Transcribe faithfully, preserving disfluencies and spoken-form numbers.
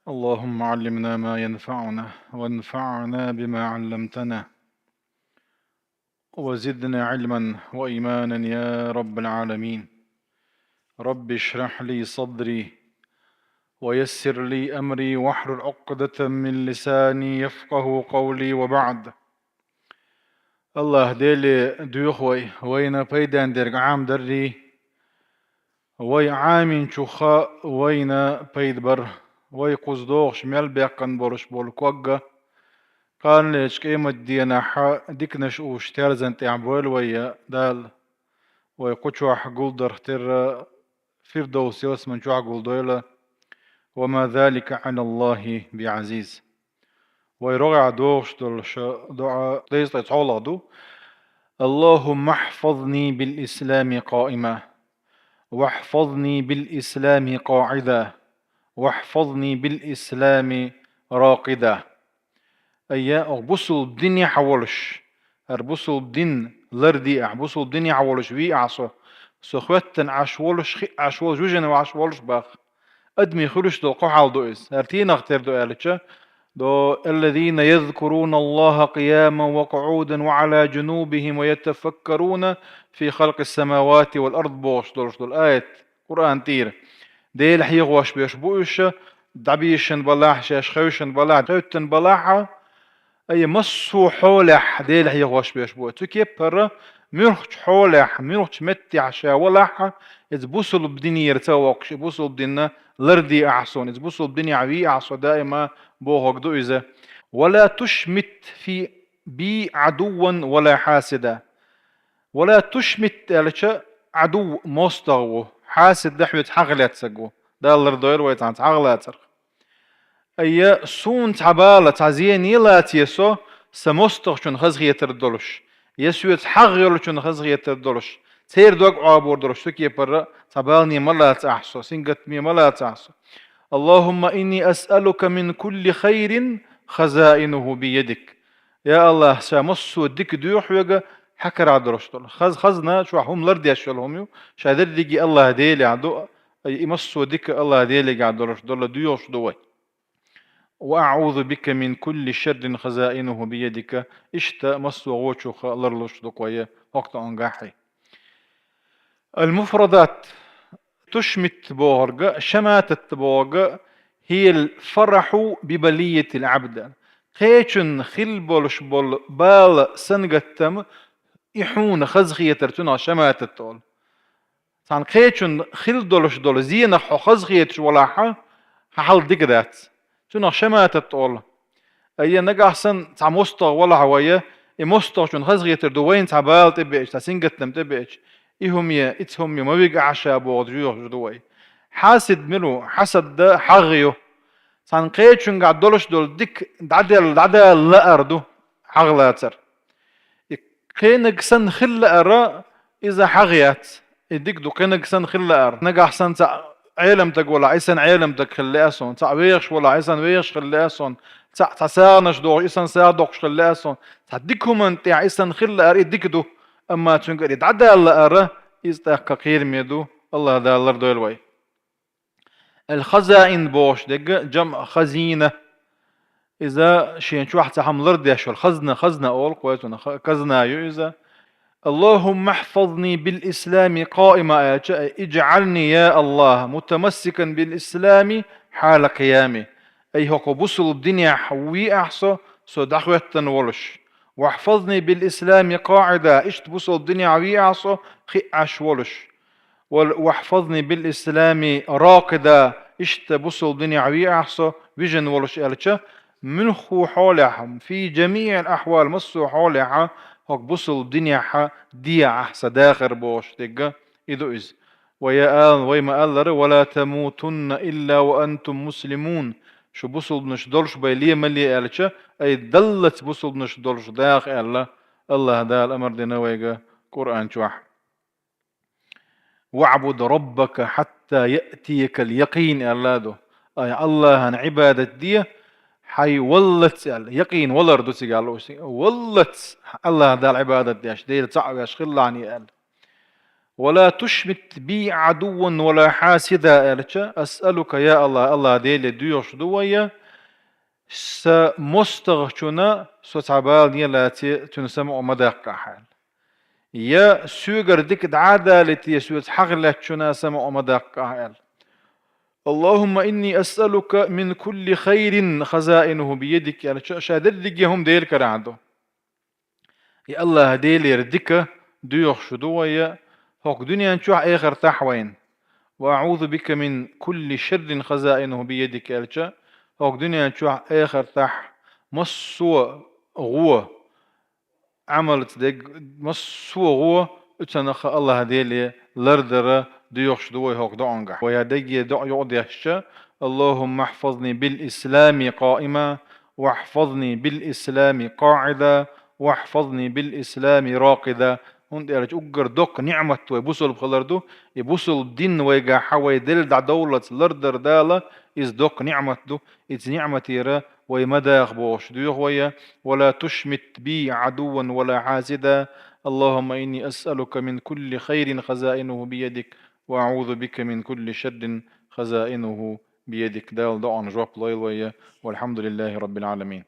اللهم علمنا ما ينفعنا وانفعنا بما علمتنا وزدنا علما وإيمانا يا رب العالمين. رب اشرح لي صدري ويسر لي أمري واحلل عقدة من لساني يفقه قولي وبعد. Аллах Деле дуьйху вай, вайна пайден дерг Ӏамадаррий, вай Ӏаминчуха вайна пайда бар, вай кхуза догӀуш мел баьккхина болуш болу ког а, кханалерчу къематдийнахь диканаш уьш терзан тӀехь бойла вай, Дала, вай кху чохь гулдарх терра Фирдовс ялсаман чохь гулдойла. وما ذلك على الله بعزيز. Вай рогӀехь догӀуш долуш доӀа дезткъе цхьолгӀа ду: اللهم احفظني بالإسلام قائما، واحفظني بالإسلام قاعدا، واحفظني بالإسلام راقدا. Айя, оха бусулба динехь волуш, хӀара бусулба дин ларде ахь, бусулба динехь волуш ве ахь со, со хоьттина Ӏаш волуш, хиъна Ӏаш волуш, вижина Ӏаш волуш бах. Адамийн хуьлуш долу кхо хьал ду иза. ХӀара тенах тера ду аьлча, до: الذين يذكرون الله قياما وقعودا وعلى جنوبهم ويتفكرون في خلق السماوات والأرض бохуш долуш долу аят Къуръан тӀера. Дела хьехош беш бу уьш, дӀабийшина балахь, шаьш хевшина балахь, хоьттина балахь, айя, массо а хьолехь Дела хьехош беш бу. Цу кепара муьлххачу хьолехь, муьлххачу меттехь ша валахь, иза бусулба динера ца воккхуш, и бусулба динна ларде ахь суна, иза бусулба динехь ве ахь со даима бохург ду иза. ولا تشمت في بي عدوا ولا حاسدا. ولا تشمت аьлча, Ӏадув мостагӀа ву, хьасид хьоьца хьагӀ лаьцнарг ву. Дала лардойла вай цхьаьнца хьагӀ лацарх. Айя, суна цхьа бала, цхьа зене лацае со, сан мостагӀчунна хазахетар долуш, я соьца хьагӀ йолчунна хазахетар долуш, церан дог Ӏобор долуш, цу кепара цхьа балане ма лаца ахь со, сингаттаме ма лаца ахь со. اللهم إني أسألك من كل خير خزائنه بيدك. Я Аллах, ша массо а дика доьху хьоьга хьан карахь долуш долу. Хаз-, хазна чохь хӀума лардеш йолу хӀума ю, ша дерриге Аллах Делехь ду, и массо а дика Аллах Делегахь долуш долу доьхуш ду вай. وأعوذ بك من كل شر خزائنه بيدك. Иштта массо а гӀочух ларлуш ду вай хӀокху тӀе онгахьий. المفردات. تشمت бохург, شماتة бохург, هي الفرح ببلية العبد. Кхечунна хилла болуш болу бала, сингаттам, и хьуна хазахетар, цунах шаматат олу. Цхьана кхечунна хилла долуш долу зенах хьо хазахеташ валахь, хьан хьал дика дац. Цунах шаматат олу. Айя, нагахь санна цхьа мостагӀа валахь вай, и мостагӀчунна хазахетар ду вайна цхьа бала тӀебеача, цхьа сингаттам тӀебеача, и хӀума е, и цхьа хӀума е ма вига ахь ша боху жоьхуш ду вай. Хьасид мила ву? Хьасад хьагӀ ю. Цхьана кхечуьнгахь долуш долу дика дӀаделла, дӀадала лаар ду хьагӀ лацар. И кхиниг санна хила лаар, иза хьагӀ яц. И дика ду кхиниг санна хила лаар. Нагахь санна цхьа Ӏеламстаг валахь, и санна Ӏеламстаг хила лаьа суна. Цхьа вехаш валахь, и санна вехаш хила лаьа суна. Цхьа, цхьа сагӀанаш дохуш, и санна сагӀа доккхуш хила лаьа суна. Цхьа дика хӀуманна тӀехь и санна хила лаар, и дика ду. Амма цуьнгара и дӀадала лаар, иза тӀаккха кхераме ду. Аллах Дала лардойла вай. Ал-хазаин бохуш дерг, жамъ хазина. Иза шен чохь цхьа хӀума лардеш йолу хазна, хазна олу кхойсунах, казна ю иза. اللهم احفظني بالإسلام قائما аьлча, ай, اجعلني يا الله متمسكا بالإسلام حال قيامي. Ай, хӀокху бусулба динехь ве ахь со, со дӀахӀоьттина волуш. واحفظني بالإسلام قاعدا, иштта бусулба динехь ве ахь со, хиъна Ӏаш волуш. Вал-, واحفظني بالإسلام راقدا, иштта бусулба динехь ве ахь со, вижина волуш аьлча, муьлхху хьолехь, في جميع الأحوال, массо а хьолехь, хӀокху бусулба динехь дехьа ахь сан дахар бохуш дерг, и ду иза. Вай ала, вай ма-аллара: ولا تموتن إلا وأنتم مسلمون. Шу бусулбанаш долуш бай ле ма ле аьлча, ай, даллалц бусулбанаш долуш даха аьлла, Аллах Дала амар дина вайга Къуръан чохь. واعبد ربك حتى يأتيك اليقين аьлла ду. Ай, Аллахьан Ӏибадат де, хьайн валлалц аьлла. Якъин валар ду цига луш. Валлалц Аллах Далла Ӏибадат деш, Дела цхьаъ веш хилалахьний аьлла. «Ва ла тушмит би гӀадувван ва ла хьасида», аьлча, «Асъалука, я АллахӀ, АллахӀ Деле, доьхуш ду вай, са мостагӀчунна со цхьа бала лелаце, цунна самукъа ма даккхахьа», аьлла. «Я соьгара дика дӀа а далийте, соьца хьагӀ лаьттачунна самукъа ма даккхахьа», аьлла. «АллахӀумма инни асъалука мин кулли хайрин хазаинуху биядик», аьлча, ша дерриге хӀума Дела карахь ду. И АллахӀ Делера дика доьхуш ду вай, хӀокху дуьнен чохь, эхартахь вайна. «Ва аӀузу бика мин кулли шаррин хазаинуху биядик», аьлча, хӀокху дуьнен чохь, эхартахь массо а гӀо, Ӏамалца дерг, массо а гӀо, уьцанах АллахӀ Деле лардара доьхуш ду вай хӀокху доӀангахь. Вай хьан дерриге доӀа юкъадешча: «АллахӀумма ахьфазни бил ислами къаима, вахьфазни бил ислами къаӀида, вахьфазни бил ислами ракъида». ХӀунда аьлча уггар доккха ниӀмат вай бусалба хилар ду. И бусалба дин вайгахь вай делла дӀадовллалц лардар Дала, иза доккха ниӀмат ду. Иза ниӀматера вай ма даха бохуш доьху вай: «Ва ла тушмит би гӀадувван ва ла хьасида. АллахӀумма инни асъалука мин кулли хайрин хазаинуху биядик, ва аӀузу бика мин кулли шаррин хазаинуху биядик». Дала доӀан жоп лойла вай. ВалхьамдулиллахӀи раббил Ӏаламин.